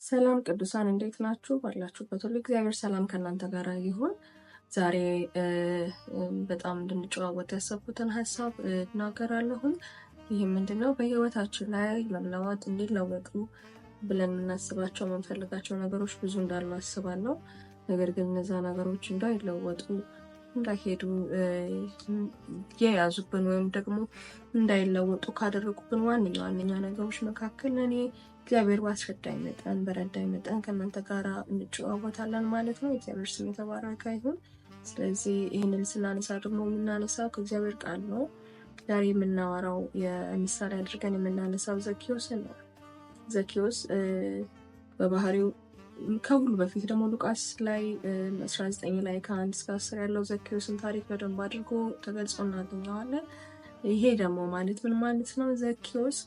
ሰላም ቅዱሳን እንዴት ናችሁ? ባላችሁበት ሁሉ እግዚአብሔር ሰላም ከእናንተ ጋር ይሁን። ዛሬ በጣም እንድንጨዋወት ያሰብኩትን ሀሳብ እናገራለሁኝ። ይህ ምንድነው? በህይወታችን ላይ መለወጥ እንዲለወጡ ብለን የምናስባቸው የምንፈልጋቸው ነገሮች ብዙ እንዳሉ አስባለሁ። ነገር ግን እነዛ ነገሮች እንዳይለወጡ እንዳይሄዱ የያዙብን ወይም ደግሞ እንዳይለወጡ ካደረጉብን ዋነኛ ዋነኛ ነገሮች መካከል እኔ እግዚአብሔር ባስረዳኝ መጠን በረዳኝ መጠን ከእናንተ ጋር እንጨዋወታለን ማለት ነው። እግዚአብሔር ስም የተባረከ ይሁን። ስለዚህ ይህንን ስናነሳ ደግሞ የምናነሳው ከእግዚአብሔር ቃል ነው። ዛሬ የምናወራው የምሳሌ አድርገን የምናነሳው ዘኬዎስን ነው። ዘኬዎስ በባህሪው ከሁሉ በፊት ደግሞ ሉቃስ ላይ 19 ላይ ከ1 እስከ 10 ያለው ዘኬዎስን ታሪክ በደንብ አድርጎ ተገልጾ እናገኘዋለን። ይሄ ደግሞ ማለት ምን ማለት ነው? ዘኬዎስ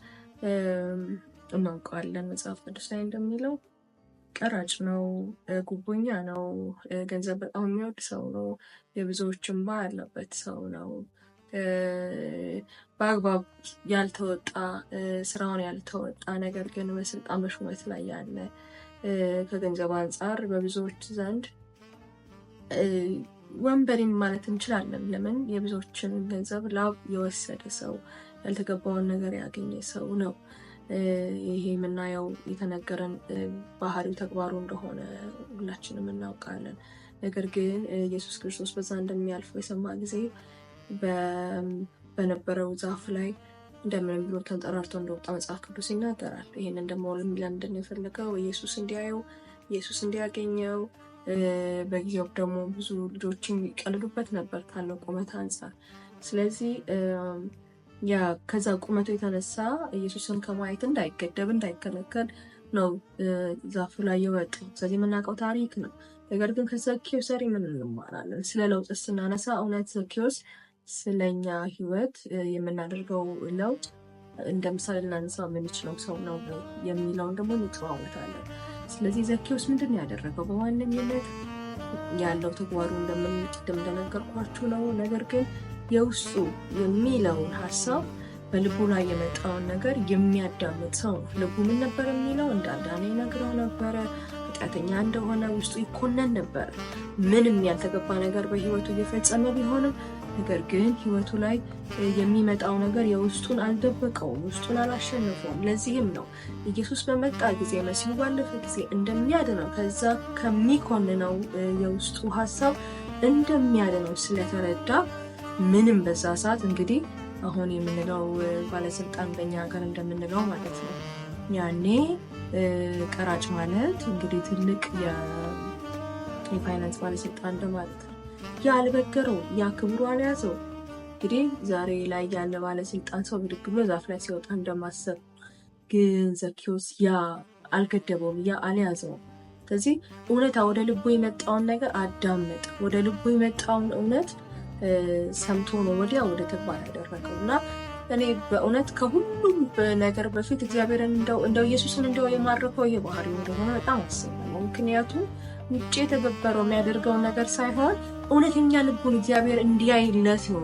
እናውቀዋለን፣ መጽሐፍ ቅዱስ ላይ እንደሚለው ቀራጭ ነው፣ ጉቦኛ ነው፣ ገንዘብ በጣም የሚወድ ሰው ነው፣ የብዙዎች እንባ ያለበት ሰው ነው። በአግባብ ያልተወጣ ስራውን ያልተወጣ ነገር ግን በስልጣን በሹመት ላይ ያለ፣ ከገንዘብ አንጻር በብዙዎች ዘንድ ወንበዴም ማለት እንችላለን። ለምን? የብዙዎችን ገንዘብ ላብ የወሰደ ሰው፣ ያልተገባውን ነገር ያገኘ ሰው ነው። ይሄ የምናየው የተነገረን ባህሪው ተግባሩ እንደሆነ ሁላችንም እናውቃለን። ነገር ግን ኢየሱስ ክርስቶስ በዛ እንደሚያልፍ የሰማ ጊዜ በነበረው ዛፍ ላይ እንደምንም ብሎ ተንጠራርቶ እንደወጣ መጽሐፍ ቅዱስ ይናገራል። ይህንን ደግሞ ለምንድን ነው የፈለገው? ኢየሱስ እንዲያየው፣ ኢየሱስ እንዲያገኘው። በጊዜው ደግሞ ብዙ ልጆችን ይቀልዱበት ነበር ካለው ቁመት አንጻር። ስለዚህ ያ ከዛ ቁመቱ የተነሳ ኢየሱስን ከማየት እንዳይገደብ እንዳይከለከል ነው ዛፉ ላይ የወጣው። ስለዚህ የምናውቀው ታሪክ ነው። ነገር ግን ከዘኬዎስ ዛሬ ምን እንማራለን? ስለ ለውጥ ስናነሳ እውነት ዘኬዎስ ስለኛ ሕይወት የምናደርገው ለውጥ እንደ ምሳሌ ልናነሳው የምንችለው ሰው ነው የሚለውን ደግሞ እንጨዋወታለን። ስለዚህ ዘኬዎስ ምንድን ነው ያደረገው? በዋነኝነት ያለው ተግባሩ እንደምንቅድም እንደነገርኳችሁ ነው። ነገር ግን የውስጡ የሚለውን ሀሳብ በልቡ ላይ የመጣውን ነገር የሚያዳምጥ ሰው ነው። ልቡ ምን ነበር የሚለው? እንዳልዳነ ይነግረው ነበረ። ኃጢአተኛ እንደሆነ ውስጡ ይኮነን ነበረ። ምንም ያልተገባ ነገር በህይወቱ እየፈጸመ ቢሆንም ነገር ግን ህይወቱ ላይ የሚመጣው ነገር የውስጡን አልደበቀውም፣ ውስጡን አላሸነፈውም። ለዚህም ነው ኢየሱስ በመጣ ጊዜ፣ መሲሁ ባለፈ ጊዜ እንደሚያድነው፣ ከዛ ከሚኮንነው የውስጡ ሀሳብ እንደሚያድነው ስለተረዳ ምንም በዛ ሰዓት እንግዲህ አሁን የምንለው ባለስልጣን በእኛ ሀገር እንደምንለው ማለት ነው። ያኔ ቀራጭ ማለት እንግዲህ ትልቅ የፋይናንስ ባለስልጣን እንደማለት ነው። ያ አልበገረው፣ ያ ክብሩ አልያዘው። እንግዲህ ዛሬ ላይ ያለ ባለስልጣን ሰው ብድግ ብሎ ዛፍ ላይ ሲወጣ እንደማሰብ፣ ግን ዘኬዎስ ያ አልገደበውም፣ ያ አልያዘውም። ስለዚህ እውነታ ወደ ልቡ የመጣውን ነገር አዳመጠ። ወደ ልቡ የመጣውን እውነት ሰምቶ ነው ወዲያ ወደ ተግባር ያደረገው። እና እኔ በእውነት ከሁሉም ነገር በፊት እግዚአብሔርን እንደው ኢየሱስን እንደው የማረከው ይሄ ባህሪው እንደሆነ በጣም አስባለሁ። ምክንያቱም ውጭ የተገበረው የሚያደርገው ነገር ሳይሆን እውነተኛ ልቡን እግዚአብሔር እንዲያይለት ነው፣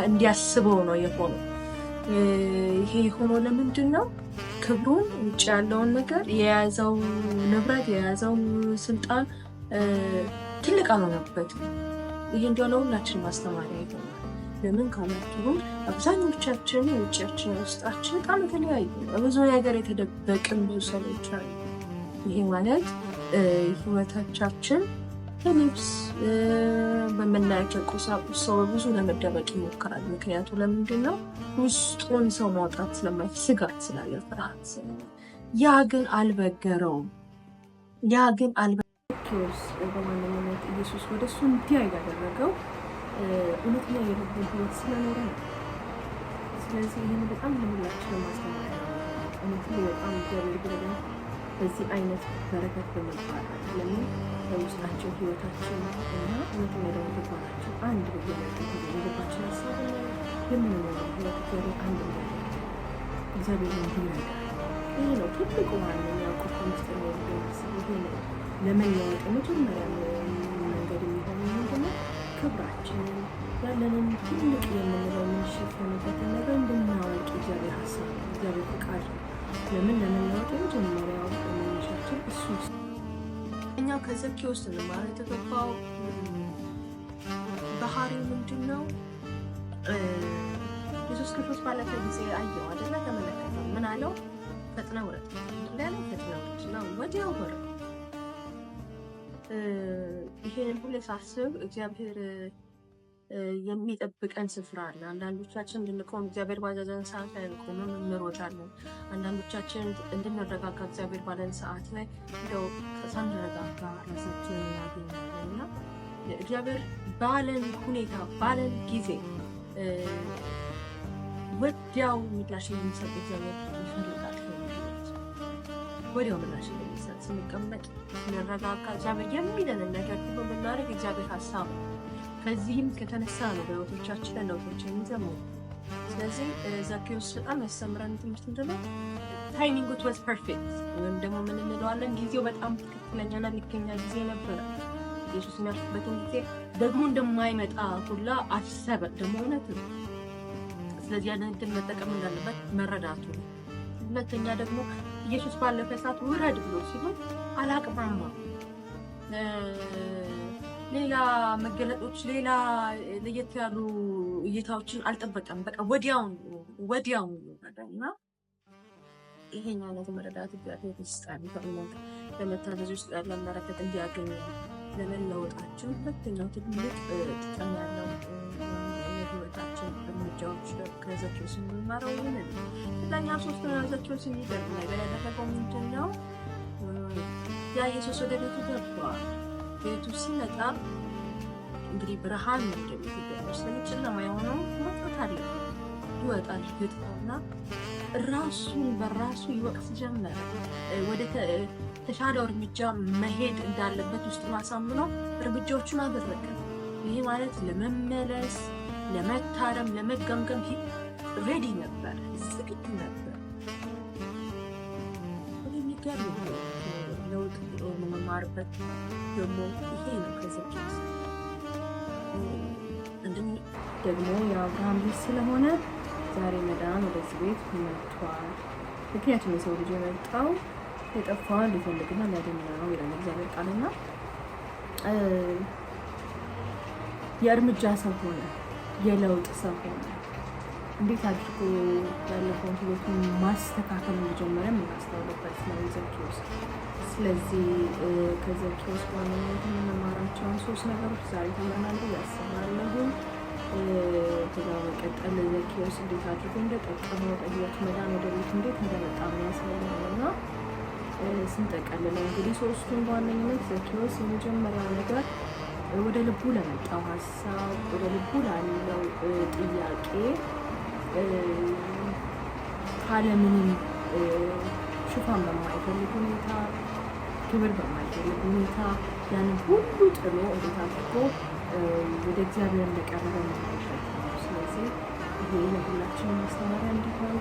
እንዲያስበው ነው የሆነው። ይሄ ሆኖ ለምንድን ነው? ክብሩን ውጭ ያለውን ነገር፣ የያዘው ንብረት፣ የያዘው ስልጣን ትልቅ አልሆነበትም። ይሄ እንዲሆነ ሁላችን ማስተማሪያ ይሆናል። ለምን ካላችሁም አብዛኞቻችን የውጭያችን ውስጣችን በጣም የተለያዩ በብዙ ነገር የተደበቅን ብዙ ሰዎች አሉ። ይሄ ማለት ህይወታቻችን በልብስ፣ በምናያቸው ቁሳቁስ ሰው በብዙ ለመደበቅ ይሞክራል። ምክንያቱ ለምንድን ነው? ውስጡን ሰው ማውጣት ስለማይችል፣ ስጋት ስላለ፣ ፍርሃት ስላለ። ያ ግን አልበገረውም። ያ ግን አልበ በማንኛውም ኢየሱስ ወደ እሱ እንዲያይ ያደረገው እውነተኛ የልቡን ህይወት ስለኖረ ነው። ስለዚህ ይህን በጣም ለሁላችንም ማስተማሪያ ነው። እውነት በጣም እግዚአብሔር ቢረዳን በዚህ አይነት በረከት በመባረክ፣ ለምን በውስጣችን ህይወታችን እና እውነተኛ ደግሞ ተግባራችን አንድ በየመጡ የልባችን ሀሳብ የምንኖረው ህይወት እግዚአብሔር አንድ እንዲያደርግ እግዚአብሔር እንዲረዳ ይህ ነው ትልቁ ዋነኛ ቁልፍ ምስጢር ነው ብዬ የማስበው። ይሄ ነው ለመለወጥ የመጀመሪያ መንገድ የሚሆነው። ምንድነው? ክብራችንን ያለንን ትልቅ የምንለው የምንሸፈንበትን ነገር እንድናወልቅ እግዚአብሔር ሀሳብ ነው፣ እግዚአብሔር ፍቃድ ነው። ለምን ለመለወጥ የመጀመሪያው ከዘኬዎስ ልንማር የተገባው ባህሪው ምንድን ነው? ኢየሱስ ክርስቶስ ባለፈ ጊዜ አየው አይደለ? ተመለከተው። ምን አለው? ፈጥነህ ውረድ እንዳለ ፈጥነህ ውረድ ነው። ወዲያው ወረደ። ይሄንን ሁሌ ሳስብ እግዚአብሔር የሚጠብቀን ስፍራ አለ። አንዳንዶቻችን እንድንቆም እግዚአብሔር ባዘዘን ሰዓት ላይ አንቆምም፣ እንሮጣለን። አንዳንዶቻችን እንድንረጋጋ እግዚአብሔር ባለን ሰዓት ላይ እንደው ሳንረጋጋ ራሳችንን እናገኛለን እና እግዚአብሔር ባለን ሁኔታ ባለን ጊዜ ወዲያው ምላሽ የሚሰጥ እግዚአብሔር ይፈልጋል። ወዲያው ምላሽ የሚሰጥ ስንቀመጥ፣ ስንረጋጋ እግዚአብሔር የሚለንን ነገር ሁሉ ብናደርግ እግዚአብሔር ሀሳብ ነው። ከዚህም ከተነሳ ነው በህይወቶቻችን ላይ ለውጦች የሚዘሙ። ስለዚህ ዘኬዎስ በጣም ያስተምረን ትምህርት ምንድን ነው? Timing was perfect ወይም ደግሞ ምን እንለዋለን? ጊዜው በጣም ትክክለኛና ልከኛ ጊዜ ነበረ። ኢየሱስ የሚያልፍበትን ጊዜ ደግሞ እንደማይመጣ ሁላ አሰበ። ደግሞ እውነት ነው። ስለዚህ ያንን እድል መጠቀም እንዳለበት መረዳቱ ነው። ሁለተኛ ደግሞ ኢየሱስ ባለፈ ሰዓት ውረድ ብሎ ሲሆን አላቅማማ፣ ሌላ መገለጦች፣ ሌላ ለየት ያሉ እይታዎችን አልጠበቀም። በቃ ወዲያውኑ ወዲያውኑ እና ይሄን አይነት መረዳት እግዚአብሔር ይስጠን። በእውነት በመታዘዝ ውስጥ ያለን በረከት እንዲያገኙ ለመለወጣችን ሁለተኛው ትልቅ ጥቅም ያለው የህይወታችን እርምጃዎች ከዘኬዎስ የምንማረው ይህንን ነው። ሌላኛው ሶስተኛው ዘኬዎስ የሚገርም ነገር ያደረገው ምንድን ነው? ያ ኢየሱስ ወደ ቤቱ ገባ። ቤቱ ሲመጣ እንግዲህ ብርሃን ነው ወደ ቤቱ ገባ። ስለዚህ ጨለማ የሆነው መውጣት አለበት። ይወጣል ግጥና ራሱን በራሱ ይወቅስ ጀመረ። ወደ ተሻለው እርምጃ መሄድ እንዳለበት ውስጡን አሳምኖ እርምጃዎቹን አደረገ። ይሄ ማለት ለመመለስ፣ ለመታረም፣ ለመገምገም ready ነበር፣ ዝግጁ ነበር። የሚገርም ለውጥ የምንማርበት ደግሞ ይሄ ነው ከዘኬዎስ። ደግሞ የአብርሃም ልጅ ስለሆነ ዛሬ መዳን ወደዚህ ቤት መጥቷል። ምክንያቱም የሰው ልጅ የመጣው የጠፋውን ሊፈልግና ሊያድን ነው ይላል እግዚአብሔር ቃልና የእርምጃ ሰው ሆነ፣ የለውጥ ሰው ሆነ። እንዴት አድርጎ ያለፈውን ህይወቱን ማስተካከል እንደጀመረ የምናስተውልበት ነው ዘኬዎስ። ስለዚህ ከዘኬዎስ በዋነኝነት የምንማራቸውን ሶስት ነገሮች ዛሬ ተምረናል ብዬ አስባለሁ። ከዛ በመቀጠል ዘኬዎስ እንዴት አድርጎ እንደጠቀመው፣ በህይወት መዳን ወደ ቤቱ እንዴት እንደመጣ የሚያሳይ ነው እና ስንጠቀልለው እንግዲህ ሶስቱን በዋነኝነት ዘኬዎስ የመጀመሪያው ነገር ወደ ልቡ ለመጣው ሀሳብ፣ ወደ ልቡ ላለው ጥያቄ ካለምንም ሽፋን በማይፈልግ ሁኔታ፣ ክብር በማይፈልግ ሁኔታ ያንን ሁሉ ጥሎ እንዴት አድርጎ ወደ እግዚአብሔር እንደቀረበ የምናይበት ነው። ስለዚህ ይሄ ለሁላችን ማስተማሪያ እንዲሆን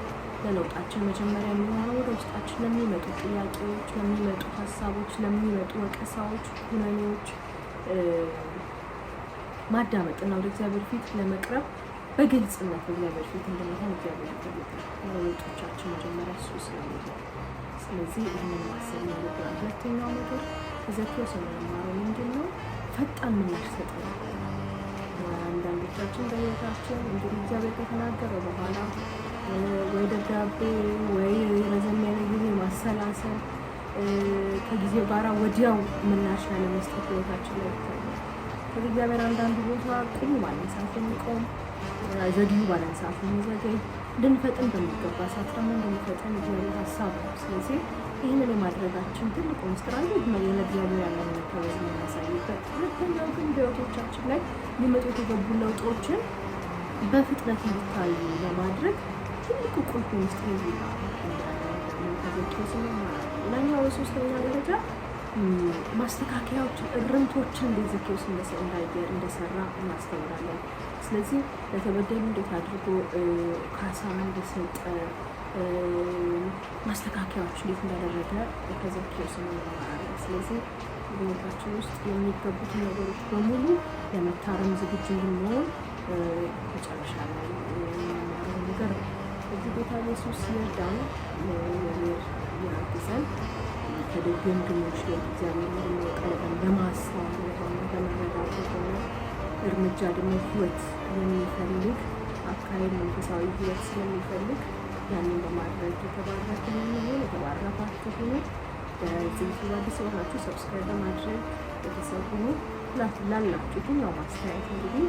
ለለውጣችን መጀመሪያ የሚሆነው ወደ ውስጣችን ለሚመጡ ጥያቄዎች፣ ለሚመጡ ሀሳቦች፣ ለሚመጡ ወቀሳዎች፣ ኩነኔዎች ማዳመጥና ወደ እግዚአብሔር ፊት ለመቅረብ በግልጽነት በእግዚአብሔር ፊት እንድንሆን እግዚአብሔር ይፈልጋል። ለለውጦቻችን መጀመሪያ እሱ ስለሚሆን፣ ስለዚህ ይህንን ማሰብ ይኖርብናል። ሁለተኛው ነገር ከዘኬዎስ የምንማረው ምንድን ነው? ፈጣን ምላሽ ሰጥ ነበር። አንዳንዶቻችን በህይወታችን እንግዲህ እግዚአብሔር ከተናገረ በኋላ ወይ ደብዳቤ ወይ ረዘም ያለ ጊዜ ማሰላሰል፣ ከጊዜው ጋራ ወዲያው ምላሽ ያለመስጠት ህይወታችን ላይ ይታያል። ከዚህ እግዚአብሔር አንዳንድ ቦታ ቁሙ ባለን ሰዓት የሚቆም፣ ዘግዩ ባለን ሰዓት የሚዘገይ፣ እንድንፈጥን በሚገባ ሰዓት ደግሞ እንድንፈጥን እግዚአብሔር ሀሳብ ነው። ስለዚህ ይህንን የማድረጋችን ትልቁ ምስጢር አንዱ ለእግዚአብሔር ያለን መታዘዝ የምናሳይበት፣ ሁለተኛው ግን በህይወቶቻችን ላይ ሊመጡ የተገቡ ለውጦችን በፍጥነት እንዲታዩ ለማድረግ ትልቁ ቁልፍ ምስጢር ይህ ከዘኬዎስ እንማራለን። ሌላኛው በሶስተኛ ደረጃ ማስተካከያዎችን፣ እርምቶችን እንዴት ዘኬዎስ እንደሰራ እናስተውላለን። ስለዚህ ለተበደሉ እንዴት አድርጎ ካሳ እንደሰጠ፣ ማስተካከያዎች እንዴት እንዳደረገ ከዘኬዎስ እንማራለን። ስለዚህ በህይወታችን ውስጥ የሚገቡትን ነገሮች በሙሉ ለመታረም ዝግጁ እንድንሆን መጨረሻ ላይ የምንማረው ነገር ነው። እዚህ ጌታ ኢየሱስ ይርዳን፣ እግዚአብሔር ያግዘን። ግምግሞች ላይ እግዚአብሔር እንደሚቀርበን በማስተዋል የሆነ፣ በመረዳት የሆነ እርምጃ ደግሞ ህይወት የሚፈልግ አካሄድ፣ መንፈሳዊ ህይወት ስለሚፈልግ ያንን በማድረግ የተባረክን እንሁን። የተባረካችሁ ሁኑ። በዚህ አዲስ የሆናችሁ subscribe በማድረግ ቤተሰብ ሁኑ። ላላችሁ የትኛውም አስተያየት እንግዲህ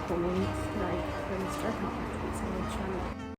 comment፣ like በመስጠት አብራችሁ ቤተሰብ ይቻላል።